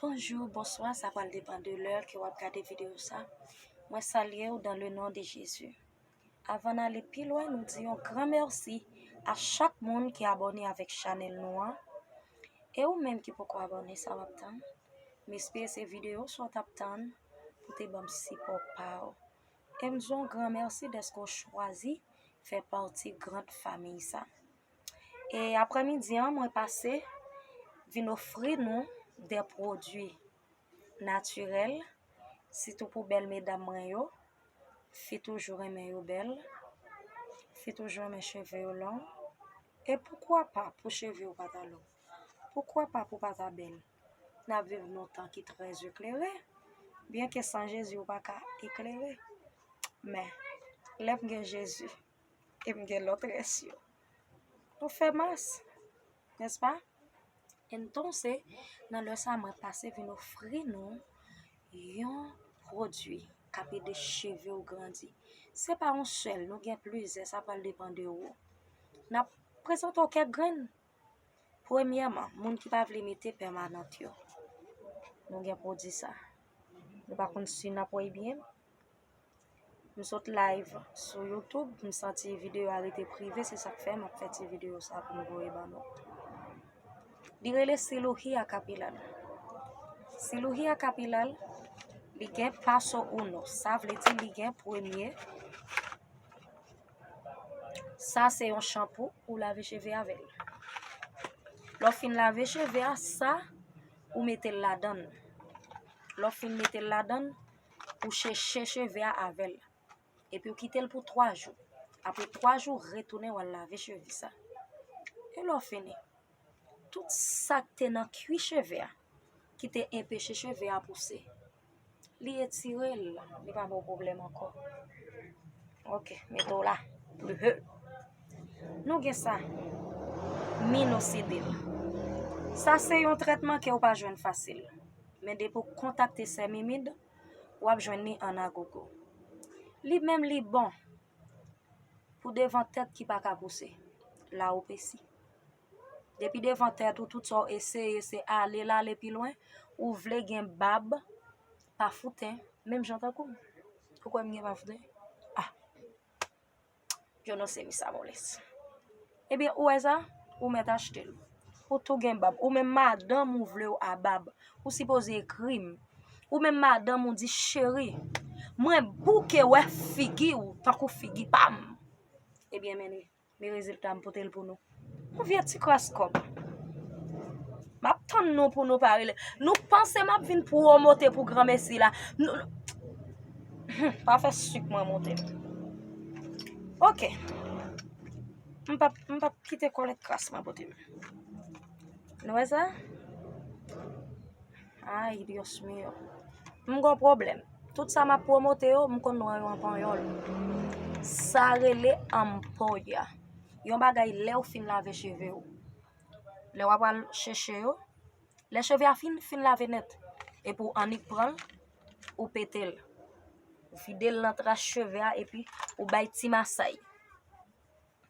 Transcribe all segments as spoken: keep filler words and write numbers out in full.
Bonjou, bonswa, sa pral depann de lè ke w ap gade videyo sa. Mwen salye w dans le nom de Jésus. Avan n ale pi lwen, nou di yon gran mèsi a chak moun ki abòne avèk chanèl nou an. E ou menm ki poko abòne, sa w ap tann? M espere se videyo sa w t ap tann pou te ban m sipò pa w. E m di w yon gran mèsi dèske w chwazi fè pati grand fanmi sa. E aprèmidi an, mwen pase vin ofri nou de pwodui natirèl, sitou pou bèl medam mwen yo. Fi toujou renmen yo bèl, fi toujou renmen cheve yo long. E poukwa pa pou cheve yo pa ta long? Poukwa pa pou pa ta bèl? N ap viv nan tan ki trè eklere, byenke san Jezi ou pa ka eklere. Men, lè m gen Jezi, e m gen lòt rès yo. Nou fè mas, nèspa? Entonse, nan lè sa mwen pase vin ofri nou yon pwodui k ap ede cheve w grandi. Se pa yon sèl, nou gen plizyè, sa pral depann de ou. N ap prezante w kèk grenn. Premyèman, moun ki pa vle mete pèmanant yo. Nou gen pwodui sa. Nou pa konn si n ap wè byen. M sot live sou YouTube, m santi videyo a rete prive, se sa k fè m ap fè ti videyo sa pou m voye ban nou. Li rele silouhi a kapilal. Silouhi a kapilal, li gen paso uno, sa vle di li gen premye. Sa se yon chanpou ou lave cheve avè l. Lè w fin lave cheve a, sa ou mete l ladan l. Lè w fin mete l ladan l, ou cheche cheve a avè l. Epi ou kite l pou twa jou. Apre twa jou, retounen w al lave cheve sa. E lè w fini, tout sa k te nan kwi cheve a, ki te enpeche cheve a pouse, li etire l, li pa ba w pwoblèm ankò. Ok, mete w la. Nou gen sa, minosidil. Sa se yon trètman ke w pa jwenn fasil. Men depi w kontakte Sè Mimid, w ap jwenn li an agogo. Li menm li bon pou devan tèt ki pa ka pouse, lawopesi. Depi devan tèt ou, tout sa w eseye, se ale l ale pi lwen, ou vle gen bab pa fouten, menm jan tankou m. Ou kwè m gen pa fouten? Ah, yo non se mi sa moles. Ebyen, ou wè sa? Ou mèt achte l. Ou tou gen bab. Ou menm madanm ou vle w a bab. Ou sipoze ekri m. Ou menm madanm ou di, cheri, mwen bouke wè figi w tankou figi pa m. Ebyen, men li. Men rezilta m pote l pou nou. Yon vye ti kras kòb. M ap tann nou pou nou pa rele. Nou panse m ap vin pwomote pou granmesi la. Nou, hmm, pa fè sik mwen monte. Ok. M p ap, m p ap kite kòlèt kras mwen pote m. Nou wè sa? Ay, Dios mío. M gon pwoblèm. Tout sa m ap pwomote yo, m konn nwa yo an panyòl. Sa rele ampolla. Yon bagay lè w fin lave cheve w. Lè w ap al chèche yo, lè cheve a fin, fin lave nèt, epi w annik pran l, ou pete l. Ou vide l nan tras cheve a, epi ou bay ti masay.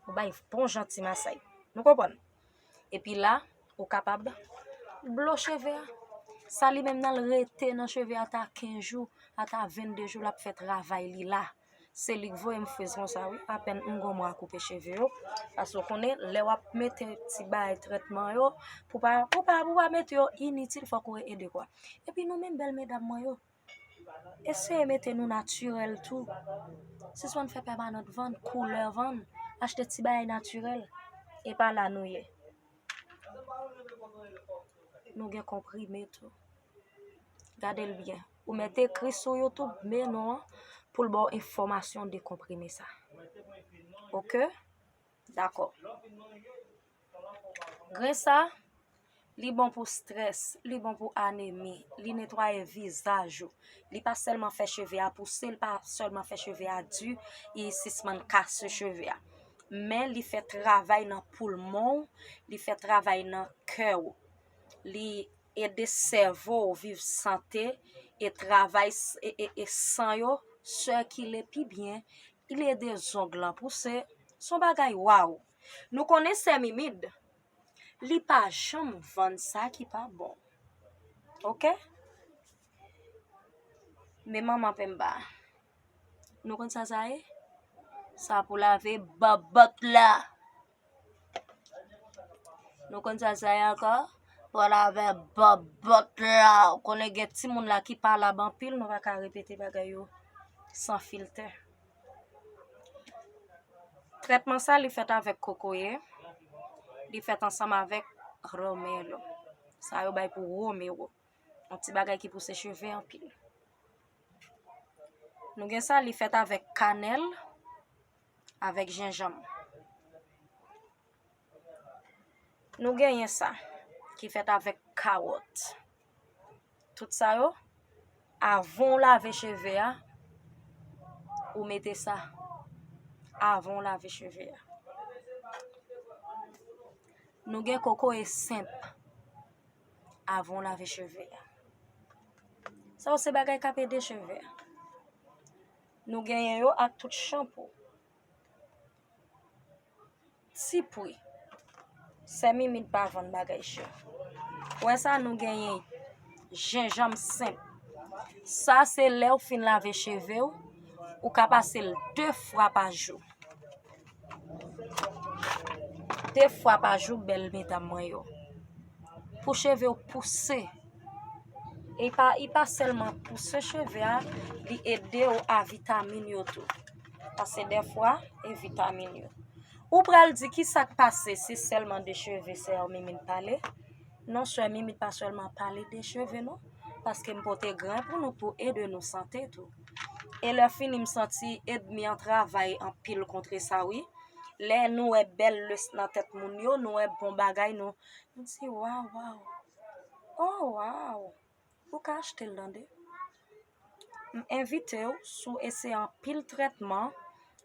Ou bay bon jan ti masay. Nou konprann? Epi la, ou kapab blo cheve a. Sa li menm nan l rete nan cheve a ata kenz jou, ata vennde jou, l ap fè travay li la. Se li k voye m friz konsa wi. Apèn m gon mwa koupe cheve yo. Paske w konnen, lè w ap mete ti bagay trètman yo, pou pa, pou pa, pou pa mete yo initil, fòk ou ede kwa. Epi nou menm bèl medam mwen yo, eseye mete nou natirèl tou. Sispann fè pèmanant vann, koulè vann, achte ti bagay natirèl. E pa la nou ye. Nou gen konprime tou. Gade l byen. Ou mèt ekri sou YouTube, men non an, pou l ba w enfòmasyon de konprime sa. Ok? Dakò. Grenn sa, li bon pou strès, li bon pou anemi, li netwaye vizaj ou. Li pa sèlman fè cheve a pouse, li pa sèlman fè cheve a di, li sispann kase cheve a. Men li fè travay nan poulmon w, li fè travay nan kè w. Li ede sèvo w viv sante e travay s-, e, e, e san yo sikile pi byen. Li ede zong lan pouse. Se yon bagay waw. Nou konnen Sè Mimid, li pa janm vann sa ki pa bon. Oke? Men manman penba. Nou konn sa sa ye? Sa pou lave bòbòt la. Nou konn sa sa ye ankò? Pou lave bòbòt la. Ou konnen gen timoun la ki palab anpil, nou pa ka repete bagay yo san filtè. Trètman sa, li fèt avèk kokoye, li fèt ansanm avèk romero. Sa yo bay pou romero. Yon ti bagay ki pouse cheve anpil. Nou gen sa, li fèt avèk kanèl, avèk jenjanm. Nou genyen sa, ki fèt avèk kawòt. Tout sa yo, avan w lave cheve a, ou mete sa. Avan w lave cheve a. Nou gen kokoye senp avan w lave cheve a. Sa yo se bagay k ap ede cheve a. Nou genyen yo ak tout chanpou. Ti pri. Sè Mimit pa vann bagay chè. Ou wè sa, nou genyen jenjanm senp. Sa se lè w fin lave cheve w, ou ka pase l de fwa pa jou. De fwa pa jou, bèl medam mwen yo. Pou cheve w pouse. E pa, e pa sèlman pouse cheve a, li ede w a vitamin yo tou. Pase dèfwa, e vitamin yo. Ou pral di, "Ki sa k pase, se sèlman de cheve sè Mimit pale?" Non, sè Mimit pa sèlman pale de cheve, non. Paske m pote gren pou nou, pou ede nou sante tou. E lè fini, m santi ènmi an travay anpil kontre sa, wi. Lè nou wè bèl lès nan tèt moun yo, nou wè bon bagay, nou, nou di, "Waw, waw. Oh, waw." Ou ka achte l, tande. M envite w, si w eseye anpil trètman,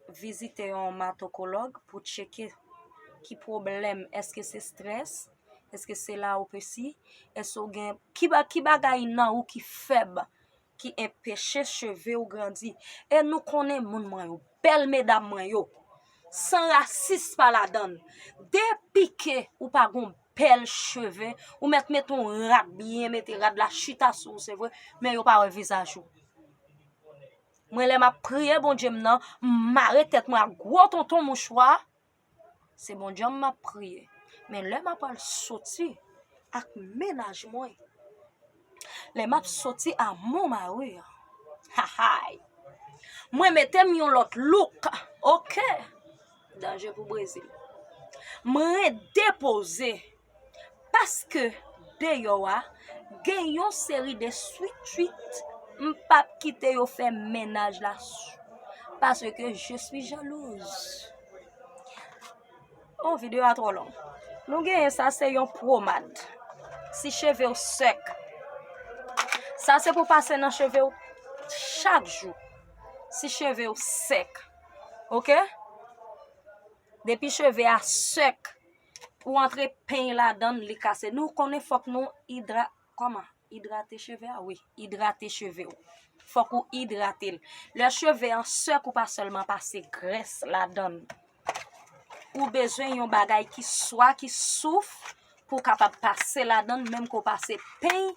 vizite yon matokològ pou tcheke ki pwoblèm. Èske se strès? Èske se la opesi? Èske w gen, ki ba-, ki bagay nan ou ki fèb, ki enpeche cheve w grandi? E nou konnen moun mwen yo, bèl medam mwen yo, san rasis pa ladann. Depi ke ou pa gon bèl cheve, ou mèt mete yon rad, byen mete rad la, chita sou ou, se vre, men yo pa wè vizaj ou. Mwen, lè m ap priye Bondye m nan, m mare tèt mwen ak gwo tonton mouchwa, se Bondye m m ap priye. Men lè m ap al soti ak mennaj mwen, lè m ap soti a mon mari, hahay, mwen mete m yon lòt look, oke? Danje pou Brezil. Mwen depoze, paske deyò a gen yon seri de swit swit, m p ap kite yo fè mennaj la, paske je suis jalouse. Oh, videyo a twò long. Nou genyen sa, se yon pwomad. Si cheve w sèk, sa se pou pase nan cheve w chak jou. Si cheve w sèk, oke? Depi cheve a sèk, ou antre peny ladann, li kase. Nou konnen fòk nou idra-, kòman? Idrate cheve a, wi. Idrate cheve w. Fòk ou idrate l. Lè cheve an sèk, ou pa sèlman pase grès ladann. Ou bezwen yon bagay ki swa, ki souf, pou w kapab pase ladann, menm ke w pase peny,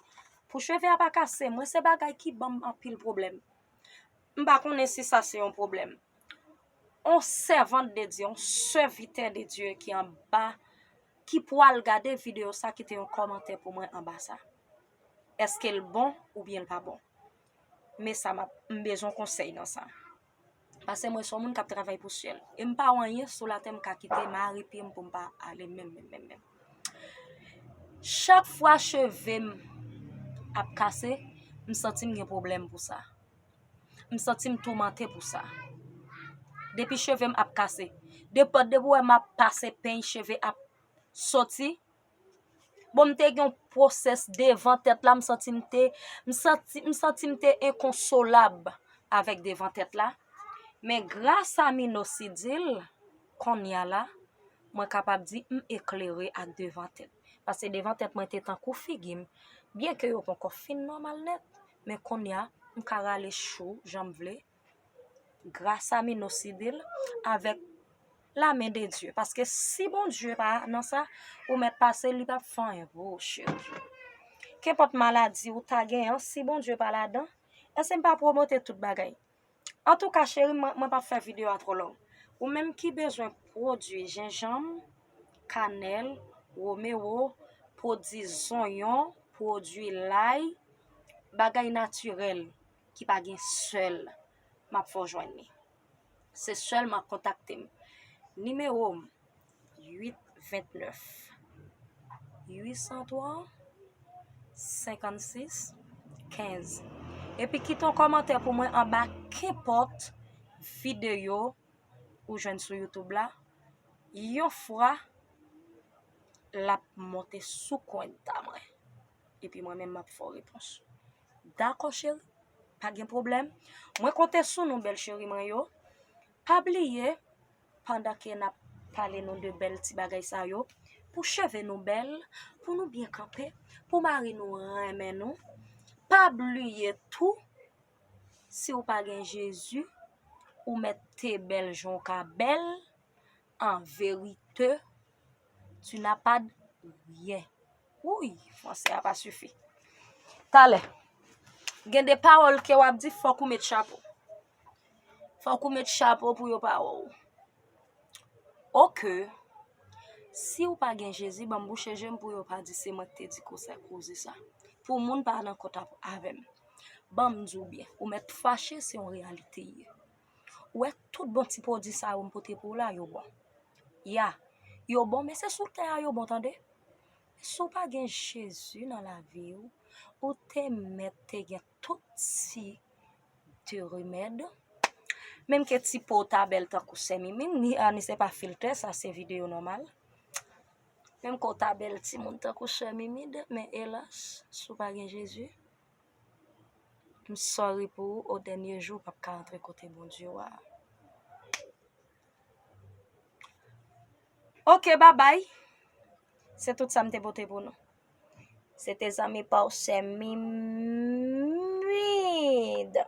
pou cheve a pa kase. Mwen, se bagay ki ban m anpil pwoblèm. M pa konnen si sa se yon pwoblèm. On sèvant de Dye, on sèvitè de Dye ki anba, ki pwal gade videyo sa, kite yon kòmantè pou mwen anba sa. Èske l bon oubyen l pa bon? Men sa m ap, m bezwen konsèy nan sa. Paske mwen se yon moun k ap travay pou syèl. E m pa wè anyen sou latè m ka kite mare pye m pou m pa ale menm, menm, menm, menm. Chak fwa cheve m ap kase, m santi m gen pwoblèm pou sa. M santi m toumante pou sa. Depi cheve m ap kase. Depi, depi w wè m ap pase peny, cheve ap soti. Bon, m te gen yon pwosès devan tèt la, m santi m te, m santi, m santi m te enkonsolab avèk devan tèt la. Men gras a minosidil, kounye a la, mwen kapab di m eklere ak devan tèt. Paske devan tèt mwen te tankou figi m. Byenke yo poko fin nòmal nèt, men kounye a, m ka rale chou jan m vle. Gras a minosidil avèk la men de Dye. Paske si Bondye pa nan sa, ou mèt pase, li p ap fè anyen pou ou, cheri. Kenpòt maladi ou ta genyen, si Bondye pa ladan, èske m pa pwomote tout bagay? Antouka, cheri, mwen, mwen p ap fè videyo a twò long. Ou menm ki bezwen pwodui jenjanm, kanèl, womewo, pwodui zonyon, pwodui lay, bagay natirèl ki pa gen sèl, m ap fè w jwenn li. Se sèlman kontakte m. Nimewo m, uit vennèf, uit san twa, senkannsis, kenz. Epi kite yon kòmantè pou mwen anba kenpòt videyo ou jwenn sou YouTube la. Yon fwa l ap monte sou kwenta mwen. Epi mwen menm m ap fè w repons. Dakò, cheri. Pa gen pwoblèm. Mwen konte sou nou, bèl cheri mwen yo. Pa bliye, pandan ke n ap pale nou de bèl ti bagay sa yo, pou cheve nou bèl, pou nou byen kanpe, pou mari nou renmen nou. Pa bliye tou, si w pa gen Jezi, ou mèt te bèl jan w ka bèl, an verite, tu n'as pas de rien. Wouy, fransè a pa sifi. Talè. Gen de pawòl ke w ap di, fòk ou met chapo. Fòk ou met chapo pou yo pa wè w. Oke. Si w pa gen Jezi, ban m bouche je m pou yo pa di se mwen ki te di konsa, koze sa. Pou moun pa nan kont ap-, avè m. Ban m di w byen, ou mèt fache, se yon reyalite ye. Ou wè tout bon ti pwodui sa yo m pote pou w la, yo bon. Ya, yo bon, men se sou tè a yo bon, tande. Si w pa gen Jezi nan lavi w, ou te mèt te gen tout ti de remèd. Menm ke ti po w ta bèl tankou sè Mimid, ni, a, ni se pa filtè, sa se videyo nòmal. Menm ke w ta bèl timoun tankou sè Mimid, men elas, si w pa gen Jezi, m sorry pou ou, o dènye jou, w p ap ka antre kote Bondye w a. Oke, babay. Se tout sa m te pote pou nou. Se te zanmi pa w, sè Mimid.